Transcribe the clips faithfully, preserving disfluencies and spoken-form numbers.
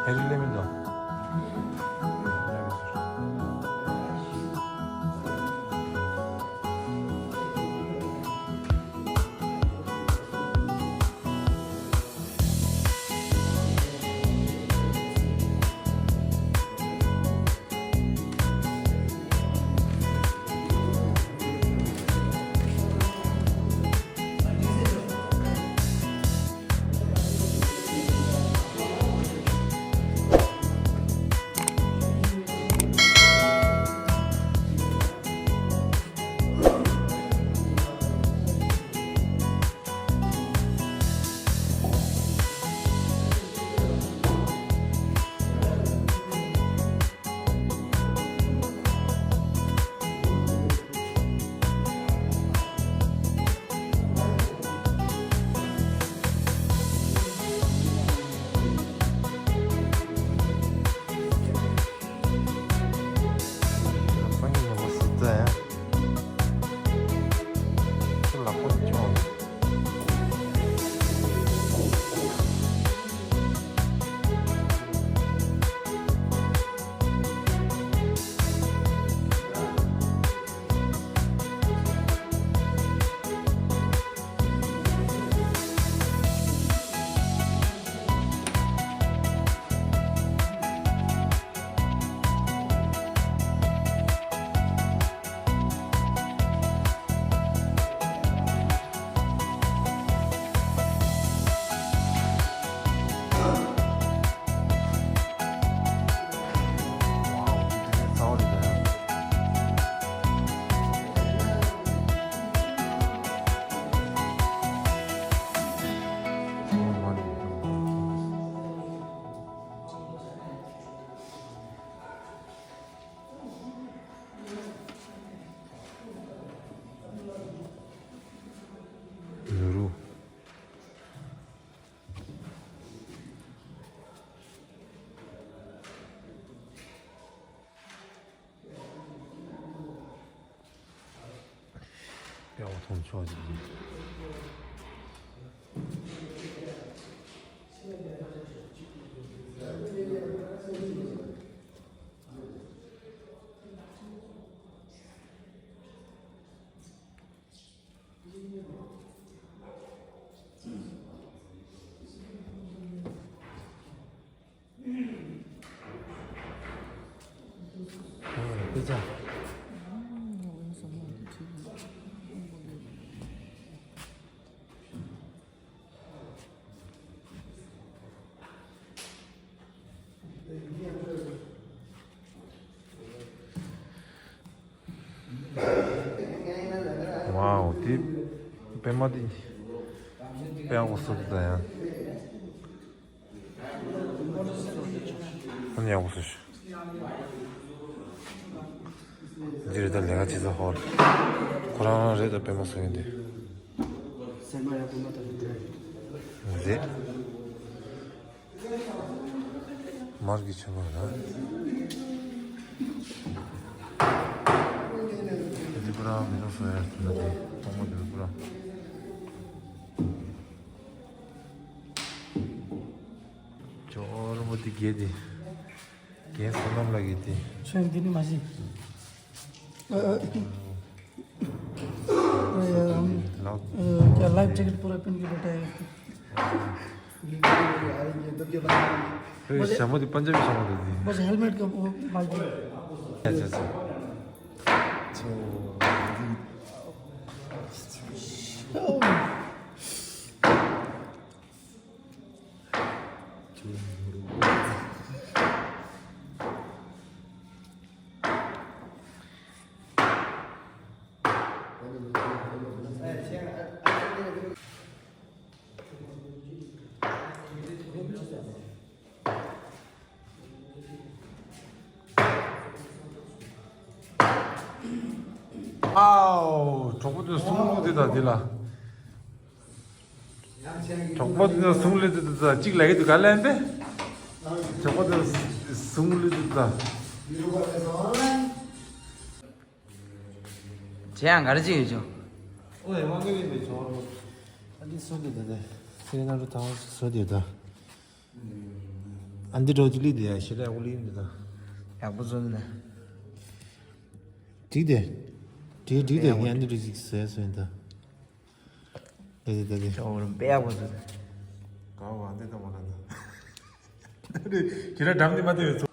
ཧེ་རི་ལེ་མི་འདུག་ཝའོ། དེ་པད་མ་དེ་དཔེ་ཡག་པོ་བཟོས་འདུག་ད་ཡང་། ཨ་ནི་ཡག་པོ་བཟོས་ཤག་འདི་རེད་ད་ལས་ཀ་བྱེད་ས་ཧོལ། ཁོ་རང་རང་རེད་ད་པད་མ་བཟོ་མཁན་དེ། སེམས་པ་ཡག་པོ་མ་ཐག་རེད། རེད། མར་གྱི་ཆེན་པོ་ལ། འདི་པུ་ར་མི་རོ་སོ་ཡ་ན་དེ་ཐོག་མ་འདི་པུ་ར། ཇོ་རོ་མོ་དེ་གས་དེ། རྒན་བསོད་ནམས་ལགས་ཀྱིས་དེ། ཁྱོད་འདི་ནི་མ་གཞི། ལགས། क्या life jacket पूरा पहन के बैठा है? ཞྭ་མོ་དེ་པན་ཇ་བི་ཞྭ་མོ་དེ་དེ། बस हेलमेट का वो मार दिया। अच्छा, अच्छा। ཨའོ། གྲོགས་པོ་དེ་གསུང་ལུགས་དེ་དང་དེ་ལ། གྲོགས་པོ་དེ་གསུང་ལུགས་དེ་དང་གཅིག་ལ་ཡིད་དུ་ག་ལེན་པས། གྲོགས་པོ་དེ་གསུང་ལུགས་དེ་དང་། ཁྱེད་ཡང་ག་རེ་བྱེད་ཡོད་ཅོ། ཨོ་ཡ་མ་གི་མི་ཚོར། ཨ་འདི་སུ་གི་དེ་དེ། སེ་ན་རུ་ཐང་སུ་དེ་དང་། ཨ་འདི་འགྲོ་རྒྱུ་ལི་དེ་ཡ་ཤེས་ར་འོ་ལི་འདི་དང་། ཡག་པོ་བཟོ་ནི་ན། འགྲིག་དེ། འགྲིག་འགྲིག་དེ་ཡག་པོ་ངས་ཨ་འདི་འགྲོ་ཅིག་ཟས་སོན་ད། དེ་དེ་དེ་དེ། ཅོག་རུ་དཔེ་ཡག་པོ་བཟོ་ནི། ག་བ་འདི་དང་མ་ན་ན། ཁྱེད་ར་འགྲམ་འདི་མ་དེ་ཡོད་ཚོ།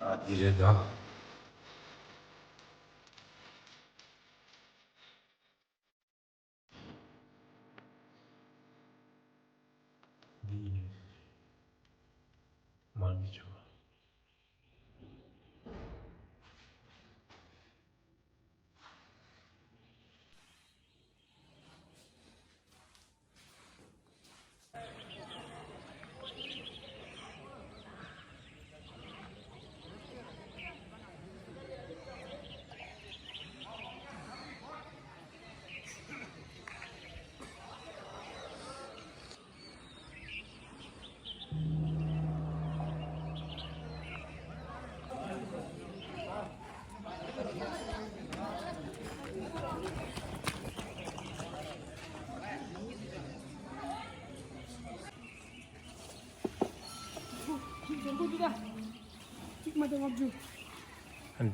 ཨ་དེ་རེད་ད། འདི་ཡིན། མ་འདི་ཆོག་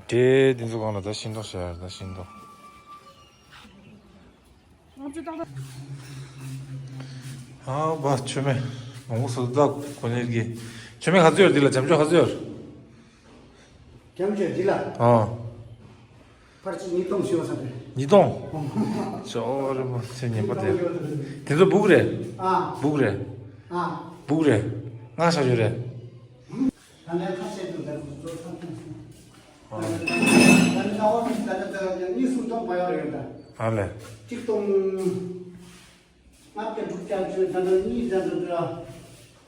འདྲེ་འདི་ཚོ་གང་ལ་ད་ཤིང་ཏོག་ཤར་ད་ཤིང་ཏོག་ཨ་བ་ཆུ་མེ་ངོ་སོ་ད་གོ་ནེར་གི་ཆུ་མེ་ག་ཚོད་ཡོད་འདི་ལ་བྱམས་ཆོས་ག་ཚོད་ཡོད། བྱམས་ཆོས་འདི་ལ། ཨ། ཕར་ཆེར་ཉིས་སྟོང་ཞུ་བ་ས་རེད། ཉིས་སྟོང་། ཅོ་རེ་མོ་ཚེ་ཉན་པ་དེ། དེ་ཚོ་སྦུག་རེད། ཨ། སྦུག་རེད། ཨ། སྦུག་རེད། ང་ཤ་ཞོ་རེད། ད་ལན་ཁ་ཤས་དུ་ད་དུ་ཚོ་ཚང་ཐུབ་སོང་། ཨ། ད་ནི་ད་བར་ད་ནི་ད་གཉིས་གསུམ་སྟོང་པ་ཡོད་རེད་ད། ཨ་ལེ། གཅིག་སྟོང་། ལྔ་བརྒྱ་དྲུག་བརྒྱ་བཅུ་ད་ལྟ་གཉིས་ཙམ་དུ་འགྲོ།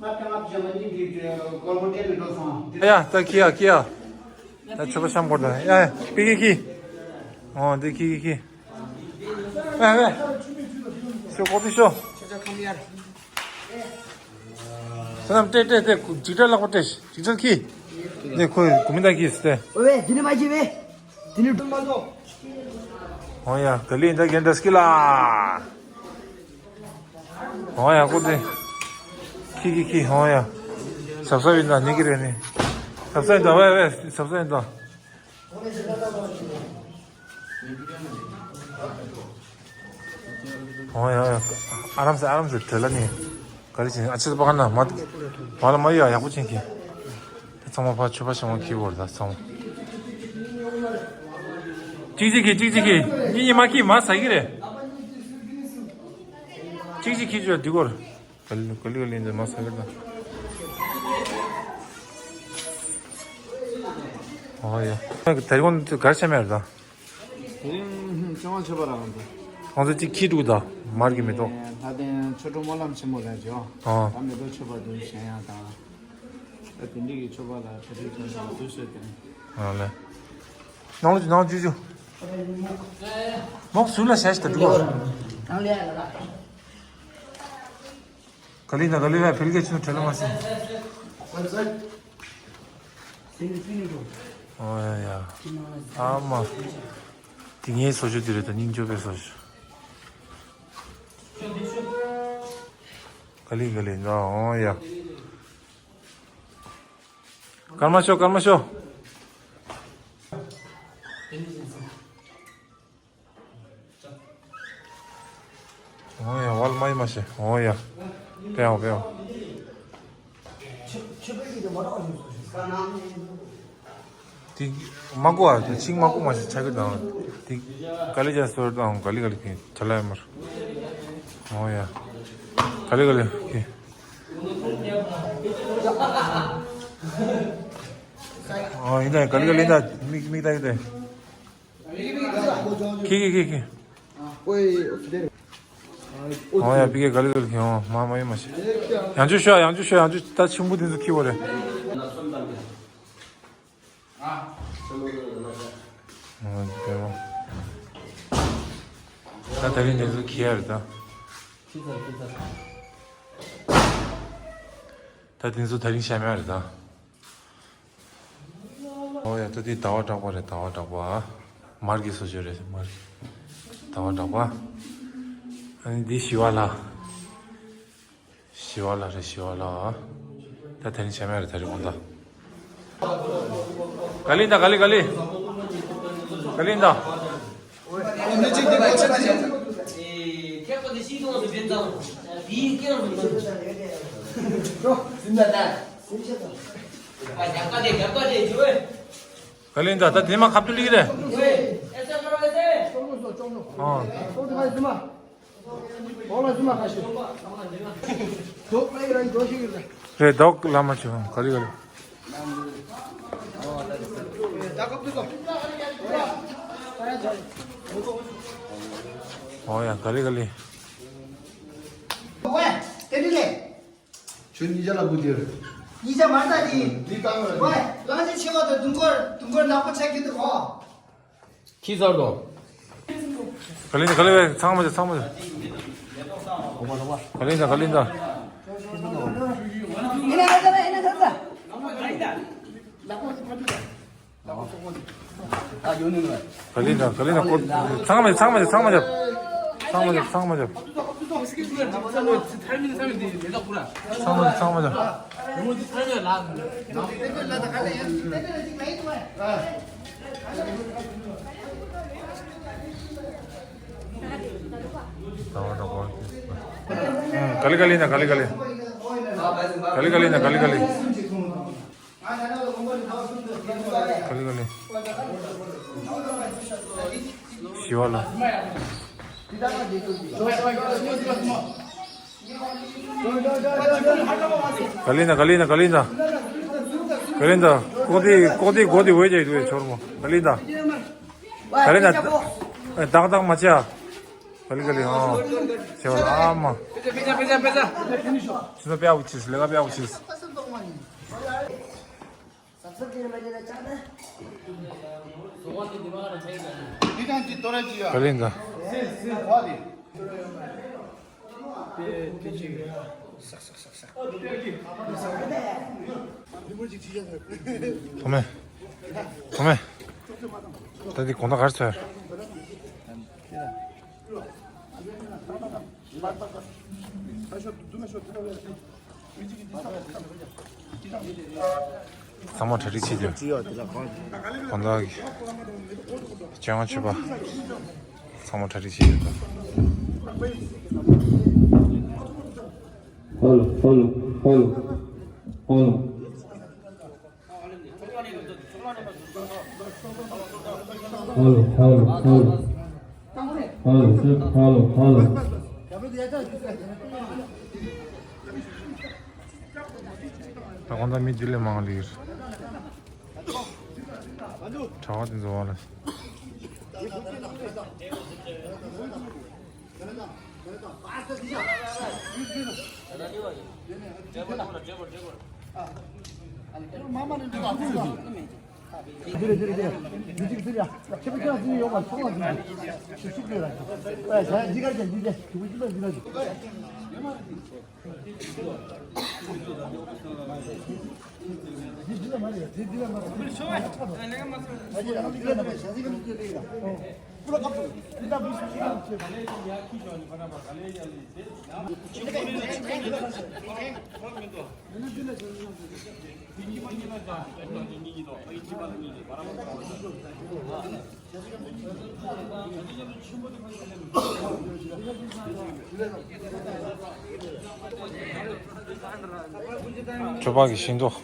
ལྔ་བརྒྱ་ལྔ་བརྒྱ་མ་གཉིས་ཀྱི་སྒོར་མོ་སྤྲད་ནས་འགྲོ་སོང་། ཡ་ད་ཁི་ཡ་ཁི་ཡ། ད་ཆོས་པ་ཤམ་སྐོར་ད་ཡ་ཡ་པི་ཁི་ཁི། ཨོ་འདི་ཁི་ཁི་ཁི། ཨ་ཧེ། ཤོ་ཀོ་ཏི་ཤོ། ཤོ་ནམ་སྤྲད་སྤྲད་སྤྲད་ཅིག་སྤྲད་ལག་པ་སྤྲད་ཅིག་སྤྲད་ཁི། འདི་ཁོས་གོ་མི་ད་ཁི་སྟེ། ཨོ་ཝེ་འདི་ནི་མ་གྱིས་ཝེ། འདི་ནི་འགྲོ་མ་འགྲོ། ཨོ་ཡ་ག་ལི་འདི་གན་འདྲ་སྐྱིད་ལ། ཨོ་ཡ་ཀུ་དེ། ཁྱི་ཁྱི་ཁྱི་ཧོ་ཡ། ཟབ་ཟབ་ཡིན་ད་ནི་གི་རེད་ནི། ཟབ་ཟབ་ཡིན་ད་ཝེ་ཝེ་ཟབ་ཟབ་ཡིན་ད། ཨོ་ཡ་ཡ། ཨ་རམ་སེ་ཨ་རམ་སེ་བྲེལ་ལ་ནི། ག་རེ་བྱེད་ཨ་ཆེ་པ་ག་ན་མ། མ་ལ་མ་ཡ་ཡག་པོ་བྱེད་ཀྱི། ད་ཚང་མ་ཕ་ཆུ་ཕ་ཞང་བ་ཁྱི་བོར་ད་ཚང་མ། ཅིག་ཅིག་གི་ཅིག་ཅིག་གི་གཉིས་གཉིས་མ་ཁྱི་མ་ཟ་གི་རེད། ཅིག་ཅིག་ཁྱི་ཆུ་འདི་གོར། ག་ལི་ག་ལི་ག་ལི་འདི་མ་ཟ་གི་རེད་ད། ཨོ་ཡ། ད་རིང་ག་རེ་བྱས་མེད་རེད་ད། དེ་རིང་ཅང་བ་ཆོད་པ་ར་ང་ཚོ། ང་ཚོ་གཅིག་ཁྱི་དྲུག་དང་མར་གྱི་མེ་ཏོག་ལྷ་ལྡན་ཆོས་སྒྲོན་སྨོན་ལམ་ཆེན་མོ་ལ་འཇོག་ཨ། ད་མེ་ཏོག་མཆོད་པ་དུ་གཞན་ཡང་དང་། ད་དེ་འདྲི་གི་མཆོད་པ་ལ་ད་དུས་ཚོད་དང་དུས་ཚོད་དང་། ཨ་ལེ། ནང་ལོ་ཅུ་ནང་ཅུ་ཅུ། མོག་ཟུར་ལ་ཞེས་ད་འགྲོ། ག་ལི་ན་ག་ལི་ན་ཕལ་སྐད་ཆུང་བྲེལ་ལ་མ་སྲིད། ཨོ་ཡ་ཡ། ཨ་མ། དེ་ངའི་སོ་ཞུ་དེ་རེད་ད་སྙིང་རྗེ་པའི་སོ་ཞུ། ག་ལི་ག་ལི་ན་ཨོ་ཡ། སྐར་མ་ཤོག་སྐར་མ་ཤོག་ཨོ་ཡ། ཝལ་མ་ཡི་མ་ཤེ། ཨོ་ཡ། པེའོ་པེའོ། དེ་མ་གོ་བ་དེ་ཆིང་མ་གོ་མ་ཤེ་ཆ་གི་དང་། དེ་ག་ལི་ཅན་སོར་དང་ག་ལི་ག་ལི་ཁེ་ཆ་ལ་ཡ་མར། ཨོ་ཡ། ག་ལི་ག་ལི་ཁེ། ཨོ་ཡིན་ད་ག་ལི་ག་ལི་ད་མིག་མིག་ད་ཡོད་དེ། ཁི་ཁི་ཁི་ཁི། ཨོ་ཡ་པི་ཀེ་ག་ལི་ག་ལི་ཁི་ཨོ་མ་མ་ཡི་མ་ཤེ། ཡང་ཅུ་ཤོ་ཡང་ཅུ་ཤོ་ཡང་ཅུ་ད་ཆུང་བུ་དེ་ཚོ་ཁི་བོ་རེད། ཨོ་དེ་བོ། ད་ད་རིང་དེ་ཚོ་ཁི་ཡ་རེད་ད། ད་དེ་ཚོ་ད་རིང་ཤ་མེད་རེད་ད། ཨོ་ཡ་ད་འདི་ཟླ་བ་གྲགས་པ་རེད། ཟླ་བ་གྲགས་པ། མར་གྱི་བཟོ་བཅོས་རེད་མར་གྱི། ཟླ་བ་གྲགས་པ། ཨ་ནི་འདི་ཞི་བ་ལྷ། ཞི་བ་ལྷ་རེད་ཞི་བ་ལྷ། ད་དེ་རིང་བྱས་མེད་རེད་ད་རིང་དགོང་དག་ག་ལི་ད་ག་ལི་ག་ལི། ག་ལི་ད། ག་ལེན་ད་ད་དེ་མ་ཁབ་ཏུ་ལིག་རེད། ཨ། རེད་དོག་ལ་མ་བྱུང་ག་ལི་ག་ལི། ཨོ་ཡ་ག་ལི་ག་ལི། ཁྱོད་གཉིས་ཆ་ལ་བུ་དེ་རེད། གཉིས་ཆ་མ་རེད་ད་དེ། འདི་བཏང་རེད། ཝེ། གླང་ཆེན་ཆེ་བ་དང་དུང་དཀར་དུང་དཀར་ནག་པོ་ཆགས་ཀྱི་འདུག་གོ། ཁྱི་ཟར་དོ། ག་ལེན་ད་ག་ལེན་ད་ཚང་མ་ཚང་མ། ག་ལེན་ད་ག་ལེན་ད། ཨེ་ན་ད་ད་ཨེ་ན་ད་ད། ད་ཡོད་ནི་ནི། ག་ལེན་ད་ག་ལེན་ད་ཚང་མ་ཚང་མ་ཚང་མ་རྒྱབ། ཚང་མ་རྒྱབ་ཚང་མ་རྒྱབ། ཚང་མ་ཚང་མ་རྒྱབ། ག་ལེ་ག་ལེན་ད་ག་ལེ་ག་ལེ། ག་ལེ་ག་ལེན་ད་ག་ལེ་ག་ལེ། ག་ལེ་ག་ལེ། ཞི་བ་ལ། ག་ལེན་ད་ག་ལེན་ད་ག་ལེན་ད། ག་ལེན་ད། ཀོང་ཏི་ཀོང་ཏི་སྒོ་དེ་འོད་ཀྱི་འདུག་ཆོར་མོ་ག་ལེན་ད། ག་ལེན་ད། ཏག་ཏག་མ་བྱ། ག་ལེ་ག་ལེ་ཨང་། ཞི་བ་ལ་ཨ་མ། ཕེ་ཚ་ཕེ་ཚ་ཕེ་ཚ། ཕེ་ཚ་ཕེ་ཚ། ཕེ་ཚ་ཕེ་ཚ་ཕེ་ཚ། ག་ལེན་ད། ཐོ་མེ། ཐོ་མེ། ད་འདི་གོང་ད་གར་ཚོད། ཚང་མ་གྲ་སྒྲིག་བྱེད་དུས། དགོང་དག་གི་སྤྱན་སྔ་མཆོད་པ། ཚང་མ་གྲ་སྒྲིག་བྱེད་དུས། Hello, hello, hello, hello. Hello, hello, hello. Hello, hello, hello. ད་དགོང་དག་མི་འདི་ལས་མང་ལ་ཡོད། གྲྭ་བ་དེ་ཚོ་བ་ལ། ཁྱོད་པ་གི་ཤིང་ཏོག་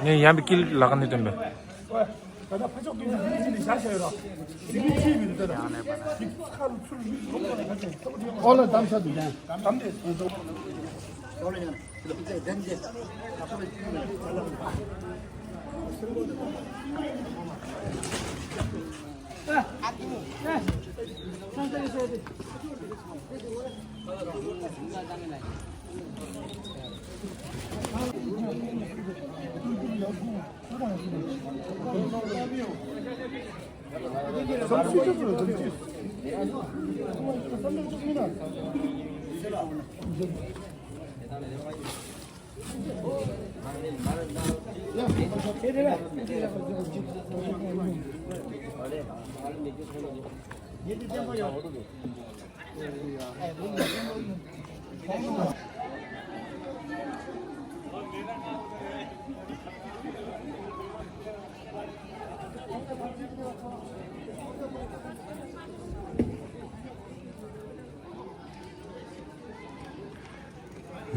ངས་ཡང་པའི་དཀྱིལ་ལ་ཁ་ནས་སྟོན་པས། ཨོ་ལ་དམ་ས་དུ་ལྡན།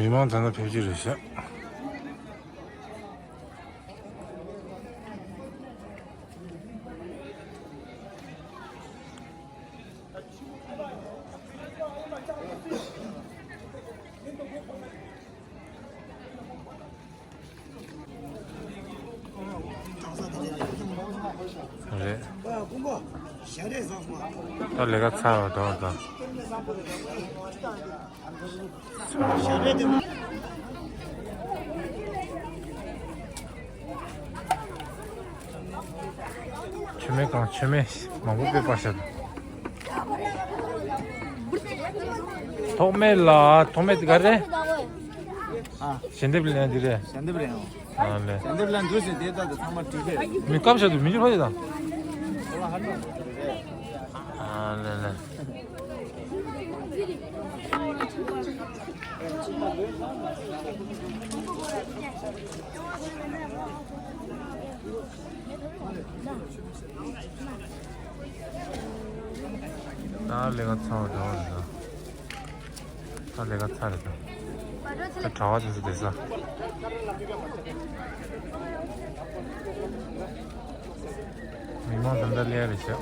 མི་མང་ད་ལྟ་ཕེབས་ཀྱི་རེད་ཤག་རེད། ད་ལས་ཀ་ཚར་བ་འགྲོ་བ་དང་། མཆོད་མེ་གང་མཆོད་མེ་མང་པོ་དཔེ་པར་ཤར་འདུག་ཐོག་མེད་ལ་ཐོག་མེད་དེ་ག་རེ། ཨ། ཞལ་འདེབས་ལེན་འདི་རེད། ཞལ་འདེབས་རེད་ཨང་། ཨ་ལེ། ཞལ་འདེབས་ལེན་འདུག་ཟེར་དེ་ལྟ་དུ་ཚང་མ་བྲིས་ཤེས། མི་སྐབས་ཤར་འདུག་མི་འགྱུར་བ་ཡོད་དང་། ཨ་ལེ་ལེ། ད་ལས་ཀ་ཚར་བ་འདྲ་བ་རེད་ད། ད་ལས་ཀ་ཚར་རེད་ད། ད་གྲྭ་བ་དེ་ཚོ་བསྡད་ས། མི་མང་ད་ལྟ་སླེབས་རེད་ཤག